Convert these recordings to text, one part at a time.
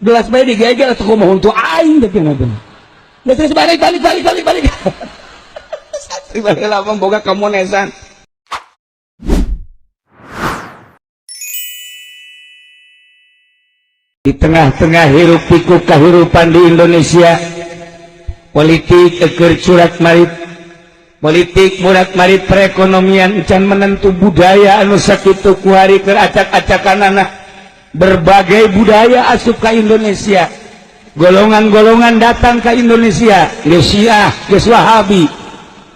Gelas bae digegel atuh kumaha untuk aing teh ngabeun. Geus balik balik balik balik balik. Santri baheula mah boga kamonesan. Di tengah-tengah hiruk pikuk kehidupan di Indonesia, politik eker curat marit, politik murat marit, perekonomian can menentu, budaya anu sakitu kuari keur acak-acakan, berbagai budaya asup ke Indonesia, golongan-golongan datang ke Indonesia, geus Syiah, geus Wahabi,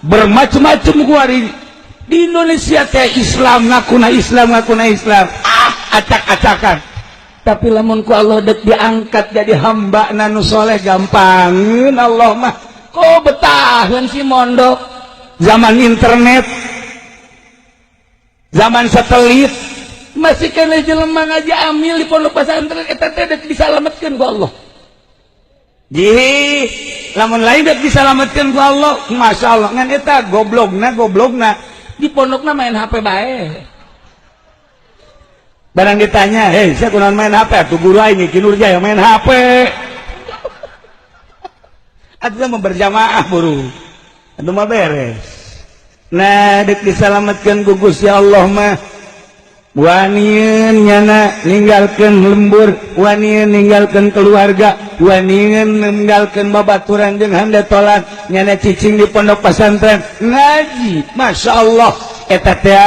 bermacam-macam kuari di Indonesia teh. Islam ngakuna Islam, ngakuna Islam, ah, acak-acakan. Tapi lamun ku Allah dek diangkat jadi hamba nu soleh, gampangin Allah mah. Kok betahan si mondok? Zaman internet, zaman satelit, masih kena jelema ngaji amil di pondok pesantren, eta teh dek disalametkeun ku Allah. Ji, lamun lain dek disalametkeun ku Allah, Masya Allah. Ngan eta goblogna, goblogna di pondokna main HP bae. Barang ditanya, "Hei, saya kunaon main HP?" Tuh guru aing Ki Nurjaya main HP. Atuh mah berjamaah buru. Atuh mah beres. Nah, dek disalametkeun ku Gusti Allah mah, wanian nyana ninggalkeun lembur, wanian ninggalkeun keluarga, wanian ninggalkeun babaturan jeung handetolan, nyana cicing di pondok pesantren ngaji. Masya Allah, eta teh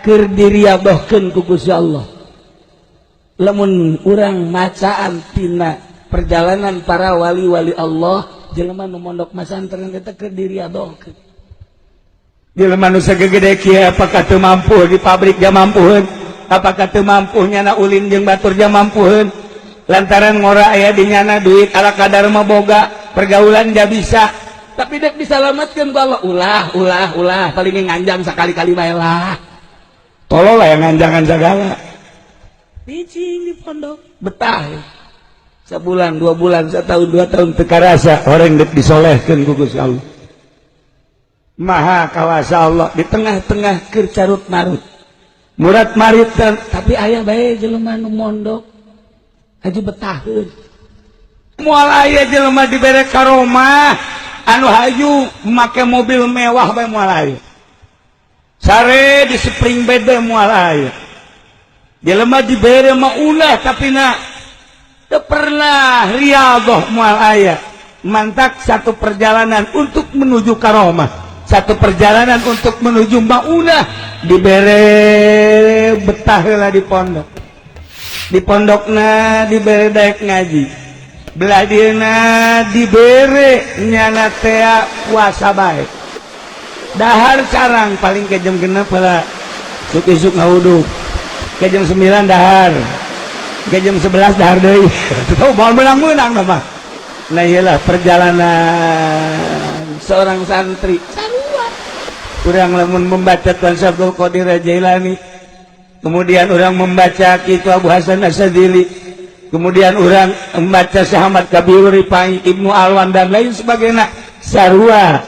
keur diriadohkeun ku Gusti Allah. Lamun urang macaan tina perjalanan para wali-wali Allah, jelema nu mondok masantren eta keur diriadohkeun. Jelema nu sagede kieu, apakah teu mampu di pabrik dia mampuheun? Apakah teu mampu nyana ulin jeung batur dia mampuheun? Lantaran ngora aya di nyana, duit ala kadar mah boga, pergaulan dia bisa. Tapi dek disalametkeun ku Allah, ulah ulah ulah, paling nganjang sakali-kali bae lah. Tolol lah yang nganjangan segala. Cicing di pondok betah ya. Sebulan, 2 bulan, setahun, 2 tahun, teu karasa orang dek disolehkeun ku Gusti Allah. Maha kawasa Allah. Di tengah-tengah keur carut marut, murat marit, tapi aya bae jelema nu mondok haji betaheun. Moal aya jelema dibere karomah anu hayu make mobil mewah bae, moal aya. Sare di spring bed bae moal aya. Jelema dibere maunah tapi na teu pernah riyadhah, moal aya. Mantak satu perjalanan untuk menuju karomah, satu perjalanan untuk menuju maunah, dibere betah heula di pondok. Di pondokna dibere daek ngaji, belah dieuna dibere nyana tea puasa bae, dahar carang paling ke jam 6 heula, isuk isuk ngawuduk, ke jam 9 dahar, ke jam 11 dahar deui. Tahu mau menang-menang mah. Nah, iyalah perjalanan seorang santri. Sarua urang lamun membaca Tuan Abdul Qadir Jailani, kemudian orang membaca Kitu Abu Hasan Asyadzili, kemudian orang membaca Syekh Kabir Rifai, Ibnu Alwan, dan lain sebagainya, sarua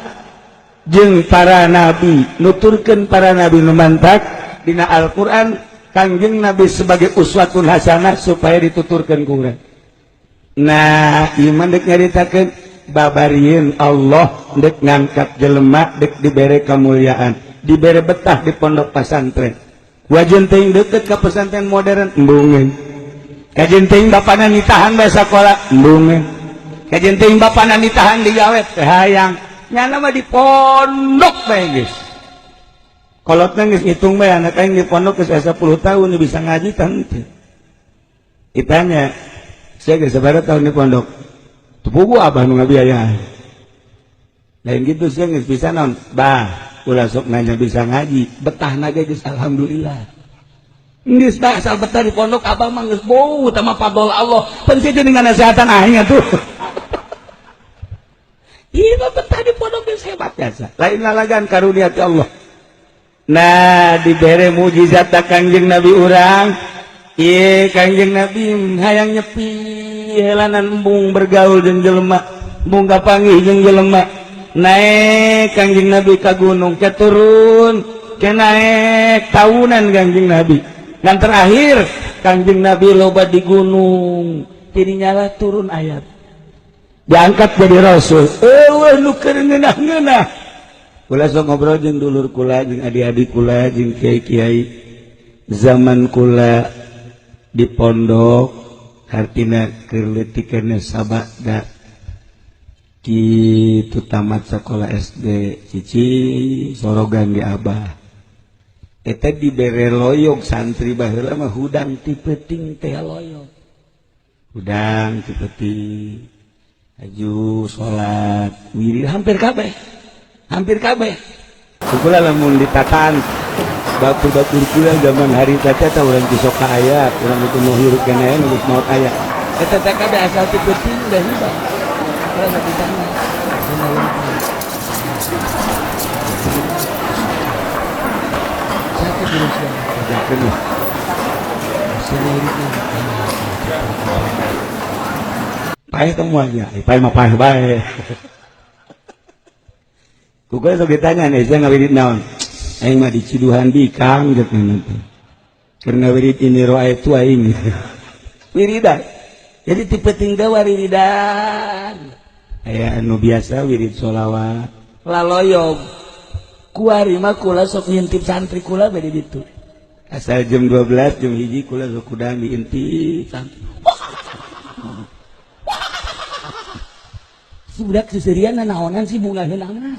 jeung para nabi, nuturkeun para nabi. Nu mantak dina Al-Qur'an Kangjeng Nabi sebagai uswatun hasanah supaya dituturkeun ku urang. Nah, iman dek nyaritakeun babarieun Allah dek ngangkat jelema, dek dibere kemuliaan, dibere betah di pondok pesantren. Wajan teuing deket ka pesantren modern, embungeun. Kajen teuing bapana nitahan bae sakola, embungeun. Kajen teuing bapana nitahan digawe, teu hayang. Nyana mah di pondok bae geus. Kolotna geus ngitung bae, anak aing di pondok geus 10 tahun bisa ngaji tah henteu. Ditanya, "Saya geus sabaraha tahun di pondok?" "Teu puguh, abah nu ngabiayaan." Lain gitu, sia geus bisa naon? Bah, ulah sok nanya bisa ngaji, betah ge geus alhamdulillah. Geus bah, asal betah di pondok abah mah geus bau tama fadol Allah. Pan sia jeung nasehatan aing atuh. Ieu mah betah di pondok geus hebat biasa. Lain lalagan karunia ti Allah. Nah, dibere mujizat da Kangjeng Nabi urang. Ieu Kangjeng Nabi hayang nyepi helanan, embung bergaul jeung jelema, embung kapanggih jeung jelema. Naik Kangjeng Nabi ka gunung, ke turun, ke naik, tahunan Kangjeng Nabi. Dan terakhir Kangjeng Nabi loba di gunung. Tidinya turun ayat, diangkat jadi rasul. Eueuh nu keur ngeunah-ngeunah. Kula sok ngobrol jeung dulur kula, jeung adik-adik kula, jeung kiai-kiai zaman kula di pondok, hartina keur leutik keneh, sabada kitu tamat sekolah SD, cici sorogan di abah eta dibere loyog. Santri baheula mah hudang ti peuting teh loyog, hudang ti peuting aju salat wirid hampir kabeh, hampir kabeh. Kula lamun ditataan batur-batur kula zaman hari teh, eta urang Cisoka aya, urang itu nu hirup keneh, nu geus maot aya, eta teh kabeh asal ti peuting dah hudang. Kula ditanya, "Siapa guru siapa?" Kerjakeun lah. Hasilnya paeh temuannya, paeh mah paeh bae. Ku kula sok ditanya nih, saya ngawirid naon? Aing mah diciduhan bikang gitu nanti. Keur ngawirid ini roa itu aing. Wiridan. Jadi tipe tinggal wiridan. Aya anu biasa wirid sholawat. Laloyog. Kuari mah kula sok ngintip santri kula beda ditu. Asal jam 12, jam 1 kula sok kudang diintip santri. Si budak seserian naonan sih bunga heunangna.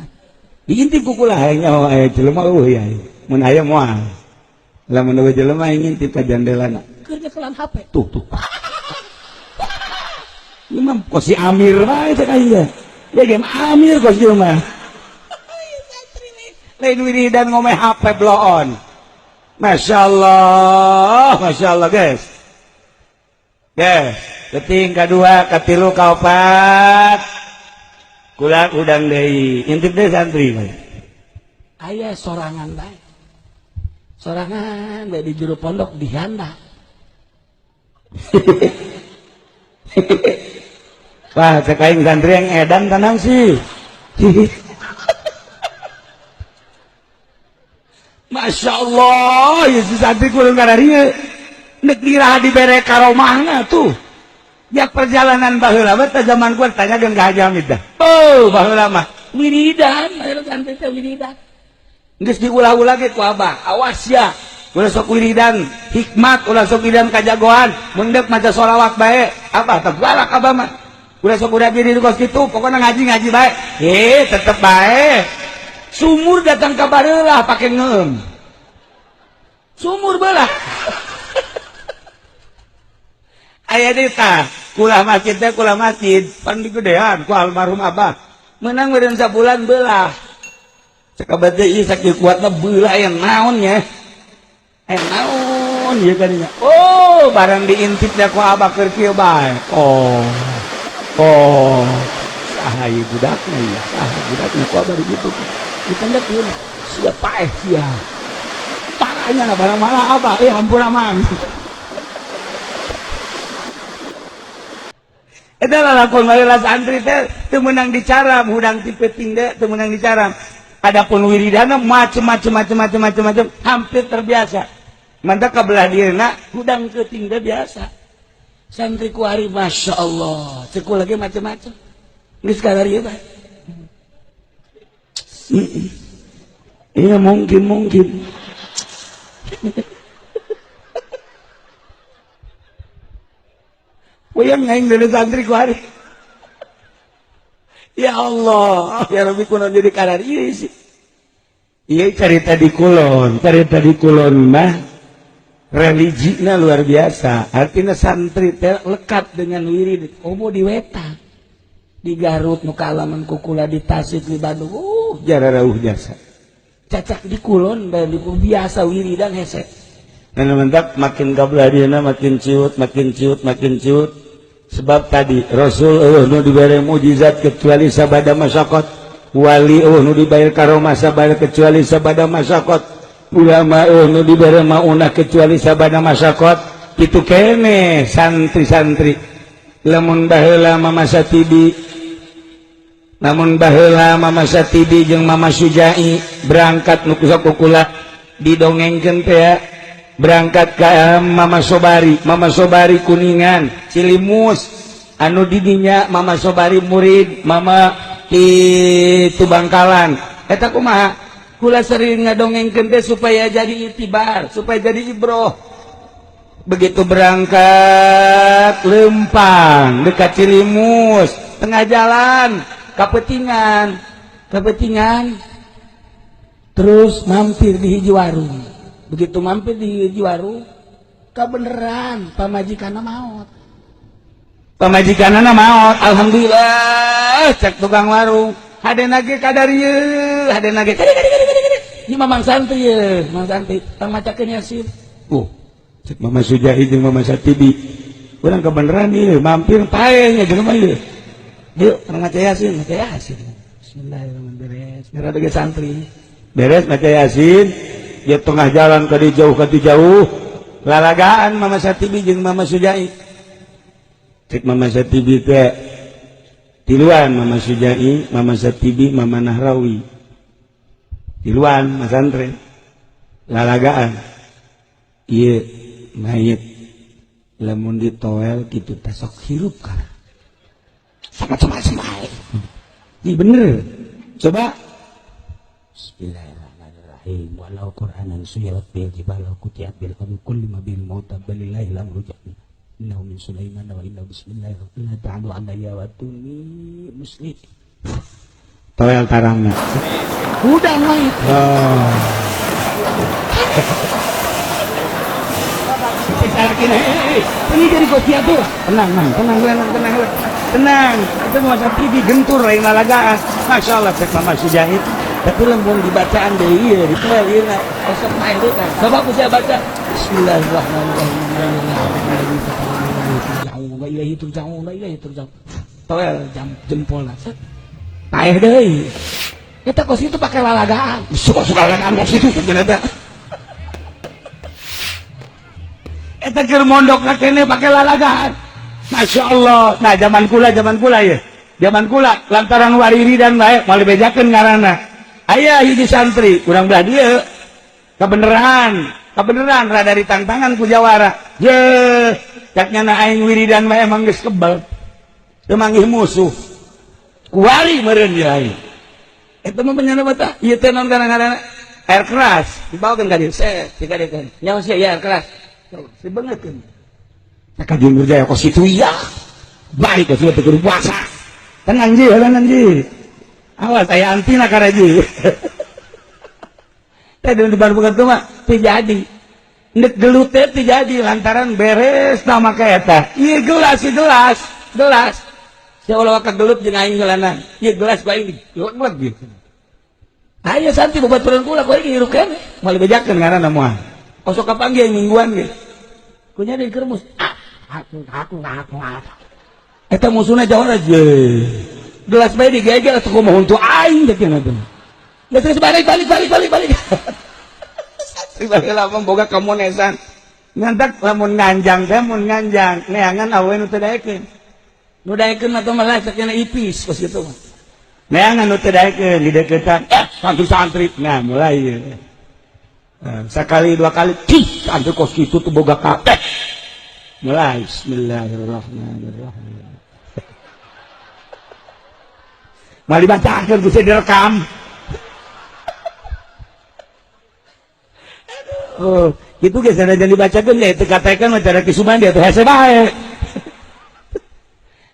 Diintip ku kula, hayang nyaho aya jelema eueuh ya. Mun aya moal. Lamun eueuh jelema, ngintip ka jandelana. Keur nyekelan HP. Tuh tuh. Ini mah kos si Amir bae cek aing ge. Ya game Amir kos ieu mah. Lain wiridan, ngomeh HP bloon. Masya Allah, Masya Allah, guys. Guys, keting kedua, katilu, kaopat. Kula udang deui, intip deui santri bae. Aya sorangan bae. Sorangan bae di jero pondok dihanda. Wah, cek aing santri yang edan tenang sih. Masya Allah, ya si santri kurang kararieu. Nek diraha dibere karomahna tuh. Ya perjalanan baheula mah teh zaman gua, tanya geun ka Haji Hamid dah. Oh, baheula mah wiridan, baheula santri teh wiridan. Geus diulah-ulah ge ku abah, awas ya. Ulah sok wiridan hikmat, ulah sok wiridan kajagoan, mun deuk maca sholawat bae. Abah teh galak, abah mah. Ulah sok udah diri kos kitu, pokoknya ngaji-ngaji bae. Eh, tetep bae. Sumur datang ka barelah pake ngeum. Sumur belah. Aya deui tah, kula masjid teh, kula masjid pan digedean ku almarhum abah. Menang meureun sabulan belah. Cek abah teh, ieu sakieu kuatna belah aya naon nya? Aya naon ieu kadinya? Oh, barang diintip da ku abah keur kieu bae. Oh. Oh. Saha ieu budakna ieu? Saha budakna ku abah digitu? Ditendekkeun. Sia paeh sia. Parahnya na barang malah abah, eh hampura mang. Eta lalakon baheula santri teh teu meunang dicaram, hudang ti peuting teh teu meunang dicaram. Adapun wiridana macem-macem macem-macem macem-macem hampir terbiasa. Mantap ka belah dieuna hudang keuting teh biasa. Santri ku ari Masya Allah, cek lagi macem-macem. Geus kararieu bae. Iya mungkin mungkin. Wayang aing dari santri ku hari. Ya Allah, ya Rabbi, kuno jadi karar ieu sih. Iya cerita di kulon, cerita di kulon mah religina luar biasa. Artinya santri teh lekat dengan wirid. Komo di wetan. Di Garut nu kaalaman kukula, di Tasik, di Bandung, jara rauh jasa. Cacak di kulon bae di biasa wiridan hese. Dan mantap makin kabladieuna makin ciut, makin ciut, makin ciut. Sebab tadi Rasul eueuh nu dibere mukjizat kecuali sabada masyaqat, wali eueuh nu dibayar karomah sabada kecuali sabada masyaqat, ulama eueuh nu dibere maunah kecuali sabada masyaqat. Kitu kene santri-santri. Lamun baheula Mama Satibi, namun baheula Mama Satibi jeung Mama Sujai berangkat nu kukula didongengkeun teh. Berangkat ke Mama Sobari, Mama Sobari Kuningan, Cilimus, anu didinya Mama Sobari murid Mama di Tubangkalan. Eta kumaha? Kula sering ngadongengkeun teh supaya jadi itibar, supaya jadi ibroh. Begitu berangkat lempang dekat Cilimus, tengah jalan kapetingan, kapetingan terus mampir di hiji warung. Begitu mampir di hiji warung, kebeneran pamajikanna maot. Pamajikanna maot, alhamdulillah cek tukang warung. Hadena ge kadar ieu, hadena ge kade kade kade kade. Ini Mamang Santri ye, Mamang Santri, tang macakeun Yasin. Cek Mama Sujai jeung Mama Satibi. Urang kebeneran ieu mampir pae nya jelema ieu. Yuk, urang maca Yasin, maca Yasin. Bismillahirrahmanirrahim. Beres ge santri. Beres maca Yasin, dia tengah jalan ke jauh ke jauh. Lalagaan Mama Satibi jeung Mama Sujai. Cek Mama Satibi teh tiluan Mama Sujai, Mama Satibi, Mama Nahrawi. Tiluan masantren. Lalagaan. Ieu mayit lamun ditoel kitu teh sok hirup kan. Sama-sama sama. Ini bener. Coba. Bismillahirrahmanirrahim. Walau Qur'anan suyirat bil jibal wa qutiat bil ardi kullima bil mauta balillahi al-amru jami'a. Innahu min Sulaiman wa innahu bismillahirrahmanirrahim. Ta'alu alayya wa tuni muslim. Toel tarangna. Udah mayit. Oh. Ini jadi kocia tuh. Tenang, tenang, tenang, tenang, tenang, tenang. Itu masa TV gentur lain lalagaan. Masya Allah, cek Mama Sujahid. Tapi lembung dibacaan deh, iya, dituel, iya, kosong main itu kan. Coba aku saya baca. Bismillahirrahmanirrahim. Wa ilaihi turja'un, wa ilaihi turja'un. Toel jam jempol lah. Paeh deui. Eta kos itu pakai lalagaan. Suka-suka lalagaan kos itu ternyata. Eta keur mondok kene pakai lalagaan. Masya Allah. Nah zaman kula ya. Zaman kula lantaran wariri dan bae moal dibejakeun ngaranna. Aya hiji santri urang belah dieu. Kebeneran rada ditangtangan ku jawara. Ye, cak nyana aing wiridan bae emang geus kebal. Teu manggih musuh. Kuari meureun ye aing. Eta mah penyana bata. Ieu teh naon ngaranna? Air keras dibawakeun ka dieu. Set, dikadekeun. Nyaho sia ieu air keras. Si bangetkeun. Ka jeung Nurjaya kos kitu iya. Balik ke teu kudu puasa. Tenang ji, tenang ji. Awas aya antina karaji. Teh di baru mah teu jadi. Nek gelut teh teu jadi lantaran beres nama ka eta. Ieu gelas, ieu gelas, gelas. Sia ulah ka gelut jeung aing geulanan. Ieu gelas ku aing digelek gitu. Aya santi babaturan kula ku aing hirup keneh. Moal dibejakeun ngaranna moal. Osok kapanggih mingguan ge. Kunya di kermus. Aku. Eta musuhna jawara je. Gelas bae digegel atuh kumaha huntu aing teh cenah teh. Geus balik. Santri baheula mah boga kamonesan. Ngantak lamun nganjang teh mun nganjang neangan awewe nu teu daekeun. Nu daekeun mah teh malah cenah ipis kos kitu mah. Neangan nu teu daekeun dideukeutan santri-santri. Nah mulai ieu. Sekali dua kali cih santri kos kitu tuh boga kabeh. Mulai bismillahirrahmanirrahim. Mal dibacakeun ku direkam. Aduh, kitu geus sanajan dibacakeun ya teu katakeun mah cara Ki Subandi atuh hese bae.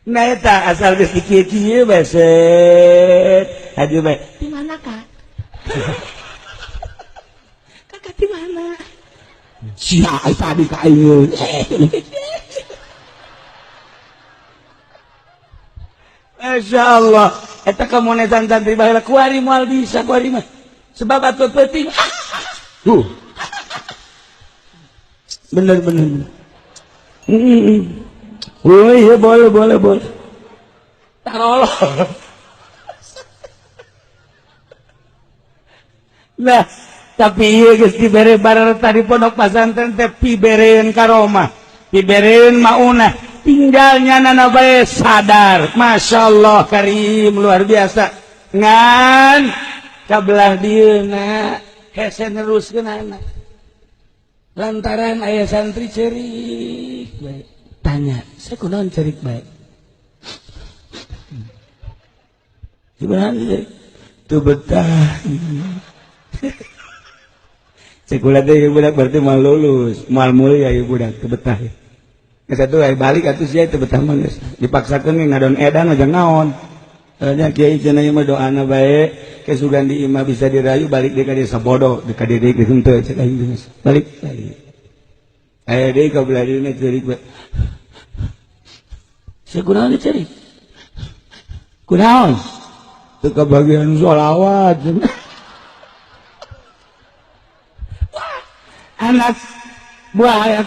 Nah eta asal geus dikieu-kieu bae set. Haji bae. Di mana, Kak? Kakak di mana? Sia tadi ka aing. Masya Allah. Eta kamonesan santri baheula kuari moal bisa kuari mah. Sebab atuh penting. Tuh. Bener. Oh iya boleh. Tarolo. Nah, tapi ieu geus dibere barang tadi pondok pesantren teh pibereun karomah, pibereun maunah. Tinggalnya nana bae sadar. Masya Allah karim luar biasa. Ngan kabelah dieuna hese neruskeun anak. Lantaran aya santri cerik bae. Tanya, saya kunaon cerik bae? Gimana cerik? Tuh betah. Sekolah teh budak berarti mal lulus, mal mulia ya budak teu betah. Geus atuh aya balik atuh sia teu betah mah geus. Dipaksakeun ge ngadon edan aja naon. Soalnya kiai cenah ieu mah doana bae, ke sugan di imah bisa dirayu balik deui ka desa bodoh, deui ka dieu deui henteu cek aing geus. Balik balik. Aya deui ka belah dieuna ceurik bae. Sia kunaon ceurik? Kunaon? Teu kabagian sholawat. Anak buah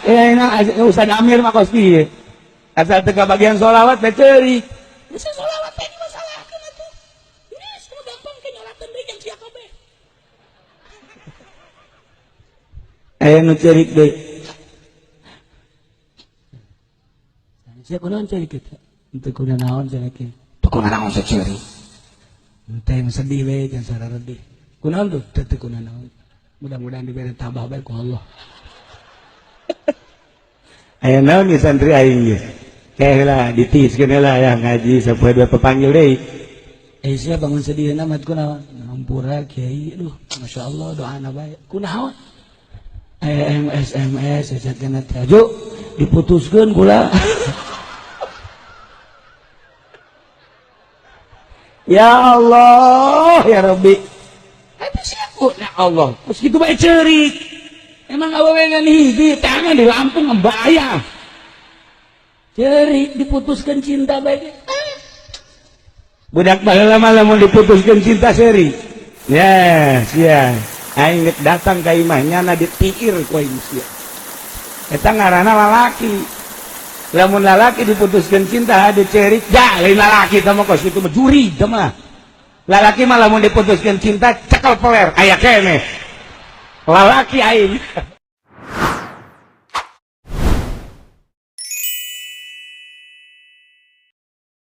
Ustaz Amir mah kos kieu. Asal teu kabagian sholawat teh ceurik. Geus sholawat teh dimasalahkeun atuh. Geus kudu gampang ke nyolateun deui jeung sia kabeh. Aya nu ceurik deui. Sia kunaon ceurik eta? Teu kudu naon cenah kieu. Teu kudu naon sia ceurik. Teh sedih we jangan sararedih. Kunaon tuh? Teu kudu naon. Mudah-mudahan diberi tambah baik ku Allah. Aya naon ieu santri aing geus. Teh lah ditiskeun heula ya ngaji sapoe dua pepanggil deui. Sia bangun sedihna mah kunaon? Ngampura kiai aduh masyaallah doana bae. Kunaon? Aya SMS sajakeun teh. Aju diputuskeun kula. Ya Allah ya Rabbi. Ya Allah, terus gitu bae ceurik. Emang awewe ngan hiji, tangan di Lampung bahaya. Ceurik diputuskan cinta bae. Budak baheula mah lamun diputuskeun cinta seurik. Yes, ya. Aing geus datang ka imah nyana ditiir ku aing sia. Eta ngaranna lalaki. Lamun lalaki diputuskeun cinta hade ceurik, ja lain lalaki tah mah kos kitu mah juri tah mah. Lalaki mah lamun diputuskeun cinta cekel peler aya keneh. Lalaki aing.